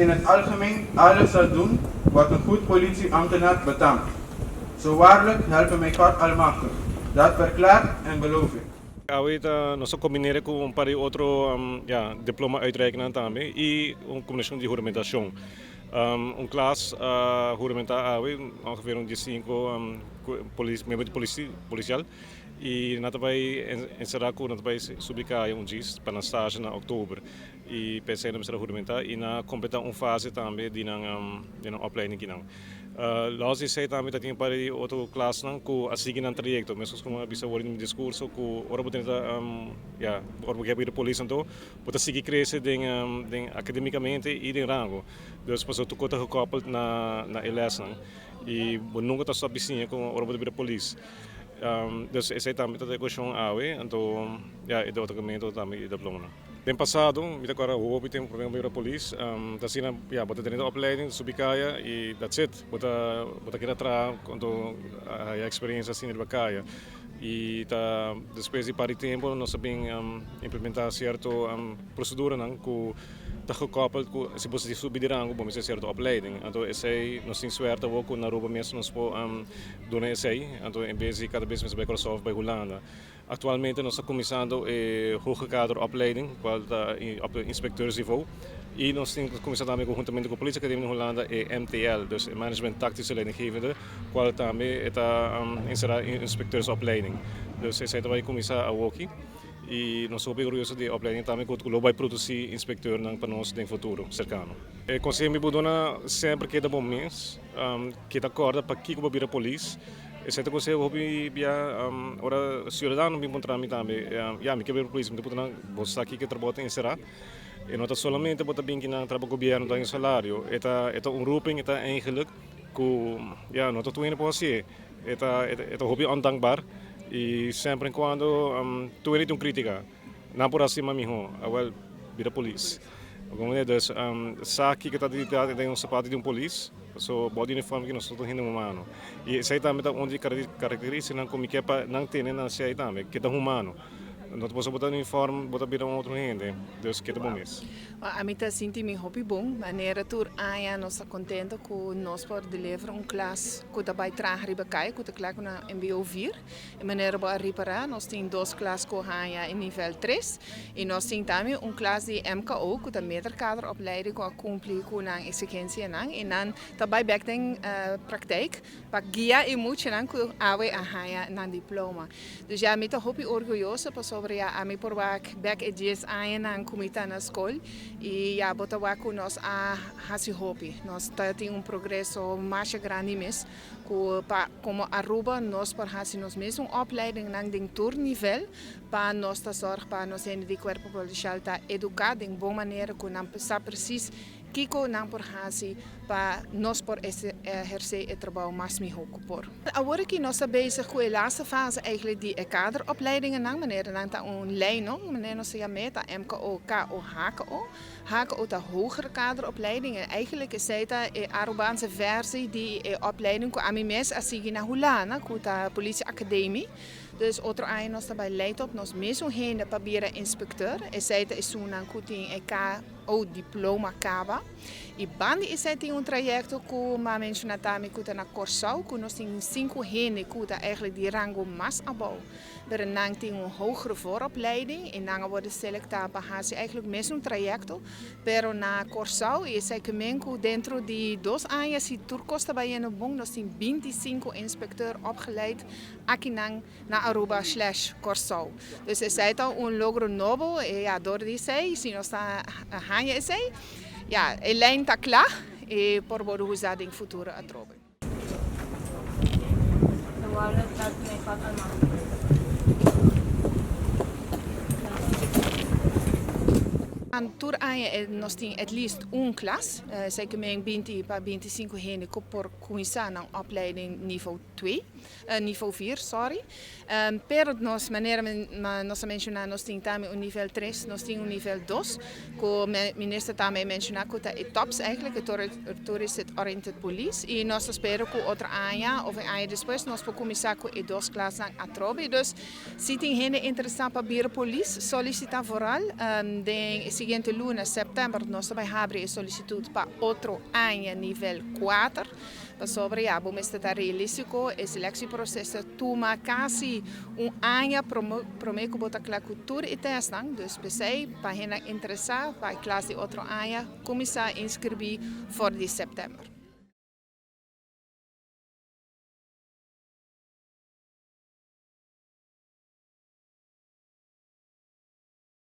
in het algemeen alles zal doen wat een goed politieambtenaar betaamt. Zo waarlijk helpe mij God Almachtig, dat verklaar en beloof ik. Awe ta nos ta kombinera ku un par di otro ya diploma uitreiknan tambe i un kombinashon di huramentashon. Un klas a huramentá awe ongeveer un diesinku polis miembro di polisi polisial i nan ta bai enserá ku nan ta bai subi kaya un djis pa nan stage na òktober i p'esei nan mester a huramentá i nan a kompletá un fase tambe di nan di nan opleiding kinan. Los di esei tambe ta tin un par di otro klasnan ku a sigui nan trayekto, meskos ku mi a bisa awor den mi diskurso ku ora bo tene ta ya ora bo ke bira polis anto bo ta sigui krese den den akademikamente i den rango. Dus pasobra tur kos ta gekoppeld na na e lèsnan i bo nunka ta stòp di siña kon ora bo ta bira polis. Dus esei tambe ta e kueshon awe anto ya e otorgamentu tambe di e diplomanan. Den pasado mi ta kòrda hopi tempu promé ku mi bira polis ta asina ya bo ta tene opleiding subi kaya i that's it bo ta bo ta keda traha anto haya eksperensia asina riba kaya i ta despues di par di tempu nos a bin implementá sierto proseduranan ku ta gekoppeld ku si bo subi di rango bo mester sierto opleiding anto esei nos tin suerte awor ku na Aruba mes nos por duna esei anto en bes di kada bes mester bai Kòrsou of bai Hulanda. Aktualmente nos ta kuminsando e hoge kader opleiding kual ta op inspekteursniveau i nos tin kuminsá tambe ku huntamente ku Politie Akademie di Hulanda e MTL, dus e Management Tactische Leidinggevende, kual tambe e ta enserá inspekteursopleiding. Dus esei ta bai kuminsá awoki i nos ta hopi orguyoso di e opleiding tambe ku lo bai produsí inspekteurnan pa nos den futuro serkano. E konseho mi por duna semper keda bo mes, keda kòrda pakiko bo bira polis. Esei ta konseho hopi bia ora siudadano bin puntra mi tambe, ya mi ke bira polis, mi ta puntra nan, bo sa kiko e trabou ta enserá? E no ta solamente bo ta bin kinan traha pa gobièrnu ta haña salario, e ta e ta un roeping, e ta eigenlik ku ya no ta tur hende por hasié, e ta e ta hopi ondankbaar i semper en kuando tur hende tin un kritika, nan por hasi mas mihó, awèl bira polis. Dus sa kiko ta di den un sapato di un polis. So bou di uniform ki nos tur ta hende humano. I esei tambe ta un di karakteristikanan ku mi ke pa nan tene nan siei tambe, ke ta humano. No ta pasobra bo ta uniform bo ta bira un otro hende, dus ke ta bo mes. Ami ta sinti mi hopi bon, manera tur aña nos ta kontento ku nos por deliver un klas ku ta bai traha riba kai, ku ta kla ku nan mbo vier. E manera bo a ripará, nos tin dos klas ku haña e nivel tres i nos tin tambe un klas di MKO ku ta meterkaderopleiding ku a kumpli ku nan eksigensianan i nan ta bai bèk den praktijk pa guia e muchanan ku awe a haña nan diploma. Dus ya mi ta hopi orguyoso pasobra ya ami por wak bèk e dies añanan ku mi ta na skol i ya bo ta wak ku nos a hasi hopi. Nos ta tin un progreso masha grandi mes. Ku pa komo Aruba nos por hasi nos mesun opleidingnan den tur nivel pa nos ta sòrg pa nos hende di Kuerpo Polisial ta eduká den bon manera ku nan sa presis kiko nan por hasi pa nos por ehersé e trabou mas mihó ku por. Awor aki nos ta bezig ku e laatste fase eigenlijk di e kaderopleidingennan manera nan ta un lei no manera nos ta yam'é ta MKO, KO, HKO. HKO ta Hogere Kaderopleiding en eigenlijk esei ta e Arubaanse versie di e opleiding ku ami mes a sigui na Hulanda ku ta Politie Academie. Dus otro aña nos ta bai leid op nos mesun hende pa bira inspecteur. Esei ta esunnan ku tin e KO diploma kaba. I banda di esei tin un trayekto ku mi a menshona tambe ku ta na Kòrsou ku nos tin sinku hende ku ta eigenlijk di rango mas abou. Pero nan tin un hogere vooropleiding y nan a worde selecta pa haci eigenlijk mesun trayecto, pero na Corsou y esey ke men cu dentro di dos aña si tur cos ta bayendo bon nos tin 25 inspecteur opgeleid akinan na Aruba slash Corsou. Dus esey ta un logro nobo y ya door di esey si nos ta haña esey ya e lijn ta cla y por worde usa den futuro atrobe. Tur aña nos tin at least un klas, esei ke men binti pa binti sinku hende ku por kuminsá nan opleiding nivo twee, nivo vier, sorry. Pero nos manera nos a menshoná nos tin tambe un nivel tres, nos tin un nivel dos ku minister tambe a menshoná ku ta e tops eigenlijk, e Tourist Oriented Police i nos ta spera ku otro aña òf e aña despues nos por kuminsá ku e dos klasnan atrobe. Dus si tin hende interesá pa bira polis solisitá vooral den e siguiente. Siguiente luna, september, nos ta bay habri e solicitud pa otro aña nivel 4. Pasobra ya, bo mester ta realistico, e selectieproces ta tuma casi un aña prome cu bo ta cla cu tur e testnan. Dus p'esey, pa hende interesa pa e klas di otro aña, cuminsa inscribi for di september.